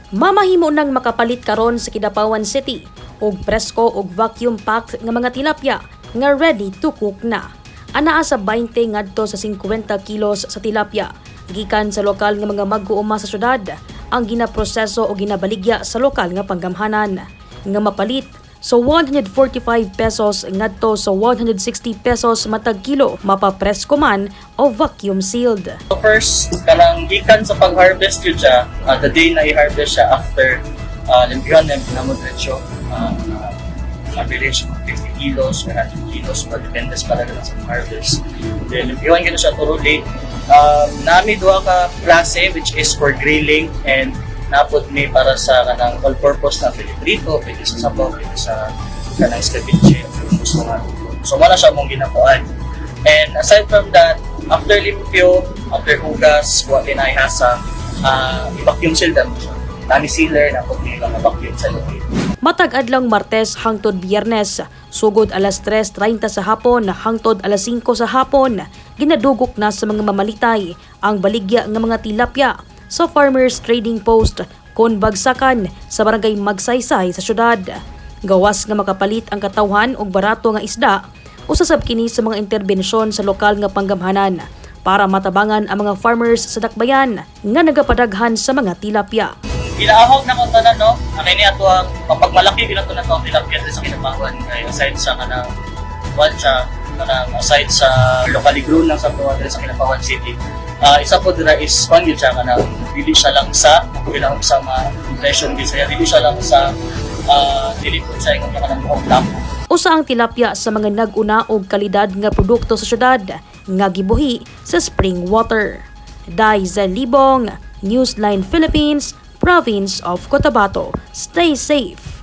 Mamahimo nang makapalit karon sa Kidapawan City og presko og vacuum packed nga mga tilapia nga ready to cook na. Anaa sa 20 ngadto sa 50 kilos sa tilapia gikan sa lokal nga mga mag-uuma sa syudad ang ginaproseso o ginabaligya sa lokal nga panggamhanan nga mapalit sa 145 pesos ngadto sa 160 pesos matag kilo, mapapresko man o vacuum sealed. So first, kanang gikan sa pag-harvest yun siya, the day na i-harvest siya after limpyuhan na namo diretso, average mga 50 kilos or 100 kilos, but depende sa pala sa harvest. Then limpyuhan gyud siya thoroughly. Nami duha ka klase, which is for grilling and napod mi para sa kanang all-purpose na pwede prito, pwede sa sabaw, pwede sa kanang escabeche, kung gusto nga. So mao na siya mong ginakuan. And aside from that, after limpyo, after hugas, wa tinay hasa, i-vacuum seal mo siya. Nami sealer na pag nga vacuum sa loob. Matag adlawng Martes hangtod Biyernes, sugod alas 3:30 sa hapon hangtod alas 5 sa hapon, ginadugok na sa mga mamalitay ang baligya nga mga tilapia sa Farmers Trading Post kon bagsakan sa Barangay Magsaysay sa syudad. Gawas nga makapalit ang katawhan og barato nga isda, usa sab kini sa mga interbensyon sa lokal nga panggamhanan para matabangan ang mga farmers sa dakbayan nga nagapadaghan sa mga tilapia. Ginaahog na ko tanan, no? Ang ini ato ang pagmalaki ginato na to ang tilapia diri sa Kidapawan kay aside sa kanang one siya kanang aside sa locally grown lang sa tuwa diri sa Kidapawan City. Isa po dira is kwan gyud siya, kanang dili siya lang sa bilang sa mga impression gyud siya, dili siya lang sa dili po siya ingon kanang buhok damo. Usa ang tilapia sa mga nag-una og kalidad nga produkto sa syudad nga gibuhi sa spring water. Daizel Libong, Newsline Philippines, Province of Cotabato. Stay safe.